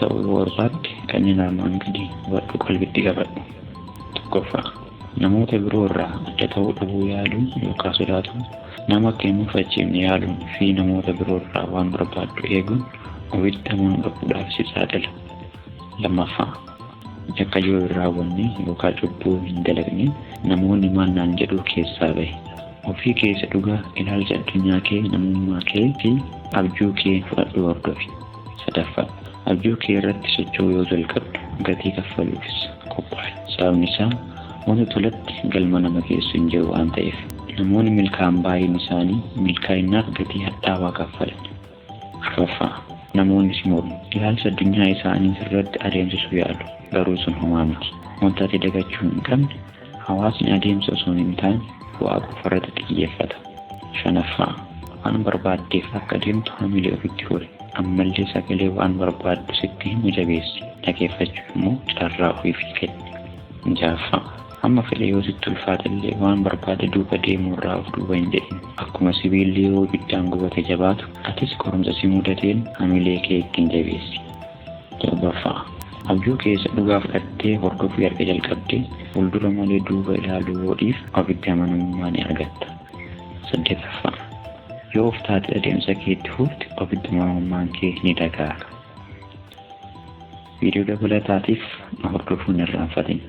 ta'uu yoo barbaadde kanneen armaan gadii hubadhu, qalbitti qabadhu. Tokkoffaa, namoota biroo irraa adda ta'uu dhabuu yaaluun yookaan sodaatuun, nama akka hin mufachiifne yaaluun fi namoota biroo irraa waan barbaaddu eeguun ofitti amanuu dhabuudhaaf si saaxila. Lammaffaa, yakka yoo hin raawwanne yookaan cubbuu hin dalagne namoonni maal naan jedhuu keessaa bahi. Ofii keessa dhugaa ilaalcha addunyaa kee, namummaa kee fi abjuu kee fudhadhu hordofi. Sadaffaa, abjuu kee irratti socho'uu yoo jalqabdu gatii kaffaluufis qophaa'i. Sababni isaa wanta tolatti galma nama geessu hin jiru waan ta'eef. Namoonni milkaa'an baay'een isaanii milkaa'inaaf gatii hadhaawaa kaffalan. Arfaffaa, namoonni si mormu. Ilaalcha addunyaa isaanii sirratti adeemsisuu yaalu. Garuu sun homaa miti. Wanta ati dagachuu hin qabne, hawaasni adeemsa osoo hin taane bu'aa qofa irratti xiyyeeffata. Shanaffaa, waan barbaaddeef akka deemtu hamilee ofitti hori. Ammallee sagalee waan barbaaddu sitti himu jabeessi. Dhageeffachuu immoo carraa ofiif kenni. Ja'affaa, hamma fedhe yoo sitti ulfaatellee waan barbaade duuka deemuu irraa of duuba hin jedhin. Akkuma sibiilli yeroo ibiddaan gubate jabaatu, atis qorumsa si mudateen hamilee kee ittiin jabeessi. Torbaffaa, abjuu keessa dhugaa fudhattee hordofuu erga jalqabdee fuuldura malee duuba ilaaluu yoo dhiifte ofitti amanamummaa ni argatta. Saddeetaffaa, yoo of taatee adeemsa kee itti fufte ofitti amanamummaan kee ni dagaaga. Viidiyoo dabalataatiif na hordofuu hin irraanfatin.